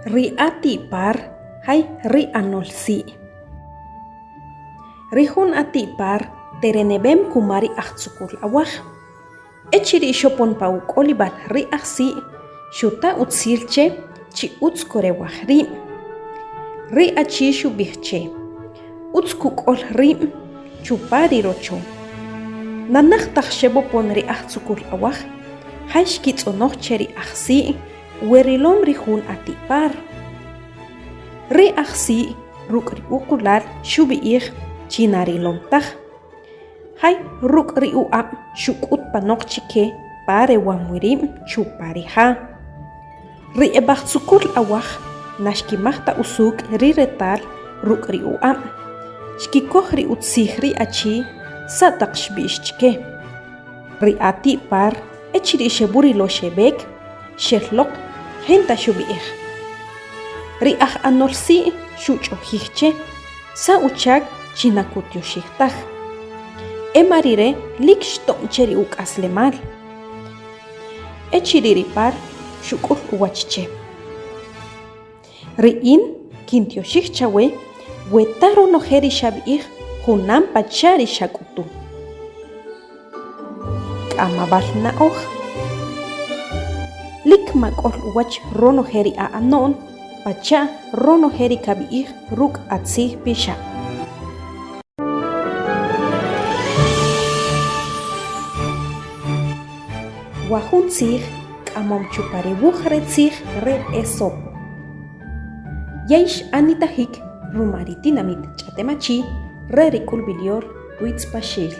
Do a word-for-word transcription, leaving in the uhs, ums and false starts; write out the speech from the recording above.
Ri ati'par jay ri anol si'. Ri jun ati'par tereneb'em kuma ri ajtzukul awaj. Echiri' xopon pa uk'olib'al ri ajsi', xuta utzil che chi utz korewaj rib'. Ri achi xub'ij che: "Utz kuk'ol rib' chupa ri rocho." Nanajtaj xeb'opon ri ajtzukul awaj, jay xkitz'onoj che ri ajsi' we rilom ri jun ati'par. Ri ajsi' ruk' ri uqulal xub'i'ij chi na rilom taj. Jay ruk' ri uq'ab' xuk'ut panoq chike pa rewam wi rib' chupa ri ja. Ri eb'ajtzukul awaj na xkimaj ta usuk' ri retal ruk' ri uq'ab'. Xkikoj ri utzij ri achi sa' taq xb'i'x chike. Ri ati'par, echiri' xeb'urilo xeb'ek, xel loq, jinta xub'i'ij. Ri aj anol si' xuch'ojij che, sa' uchak chi na kutioxij taj. E ma rire lik xtob' che ri uk'aslemal. Echiri' ri par xuk'ul uwach che: "Ri'in kintioxij chawe we ta ronoje ri xab'i'ij junam pacha' ri xak'utu." K'amab'al na'oj. Lik mak'ol uwach ronoje ri a'ano'n pacha' ronoje ri kab'i'ij ruk' atzij pixab'. Wa jun tzij k'amom chupa ri wuj re tzij re Esopo. Yey x'anitajik ruma ri tinamit ch'a'tem achi re ri k'ulb'il yol Witz Paxil.